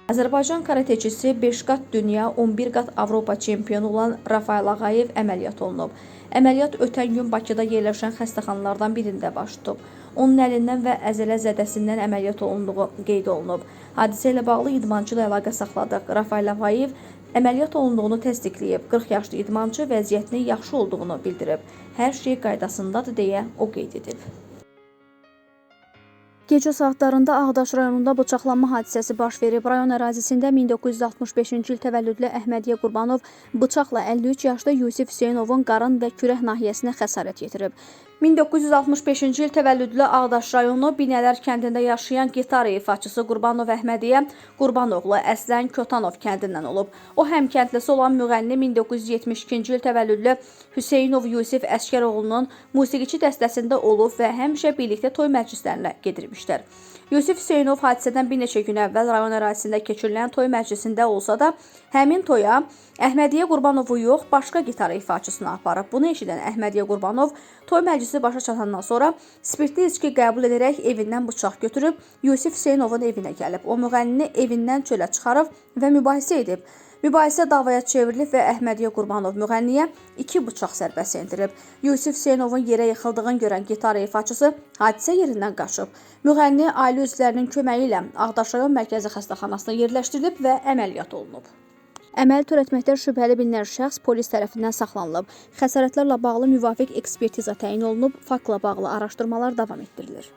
Azərbaycan karateçisi 5 qat dünya, 11 qat Avropa çempionu olan Rafael Ağayev əməliyyat olunub. Əməliyyat ötən gün Bakıda yerləşən xəstəxanalardan birində baş tutub. Onun əlindən və əzələ zədəsindən əməliyyat olunduğu qeyd olunub. Hadisə ilə bağlı idmançı ilə əlaqə saxladıq. Rafael Ağayev əməliyyat olunduğunu təsdiqləyib. 40 yaşlı idmançı vəziyyətinin yaxşı olduğunu bildirib. Hər şey qaydasındadır deyə o qeyd edib. Gecə saatlarında Ağdaş rayonunda bıçaqlanma hadisəsi baş verib. Rayon ərazisində 1965-ci il təvəllüdlü Əhmədiyə Qurbanov bıçaqla 53 yaşlı Yusif Hüseynovun qarın və kürək nahiyəsinə xəsarət yetirib. 1965-ci il təvəllüdlü Ağdaş rayonu Binələr kəndində yaşayan gitara ifaçısı Qurbanov Əhmədiyə Qurbanoğlu əslən Kotanov kəndindən olub. O həm kəndlisi olan müğənni 1972-ci il təvəllüdlü Hüseynov Yusif Əsgəroğlunun musiqiçi dəstəsində olub və həmişə birlikdə toy məclislərinə gedirmişlər. Yusif Hüseynov hadisədən bir neçə gün əvvəl rayon ərazisində keçirilən toy məclisində olsa da, həmin toya Əhmədiyə Qurbanovu yox, başqa gitara ifaçısını aparıb. Bunu eşidən Əhmədiyə Qurbanov toy məclisi başa çatandan sonra spirtli içki qəbul edərək evindən bıçaq götürüb Yusif Hüseynovun evinə gəlib. O müğənnini evindən çölə çıxarıb və mübahisə edib. Mübahisə davaya çevrilib və Əhmədiyə Qurbanov müğənniyə 2 bıçaq zərbəsi endirib. Yusif Hüseynovun yerə yıxıldığını görən gitara ifaçısı hadisə yerindən qaçıb. Müğənni ailə üzvlərinin köməyi ilə Ağdaş rayon mərkəzi xəstəxanasına yerləşdirilib və əməliyyat olunub. Əməl törətməkdə şübhəli bilinən şəxs polis tərəfindən saxlanılıb. Xəsarətlərlə bağlı müvafiq ekspertiza təyin olunub, faktla bağlı araşdırmalar davam etdirilir.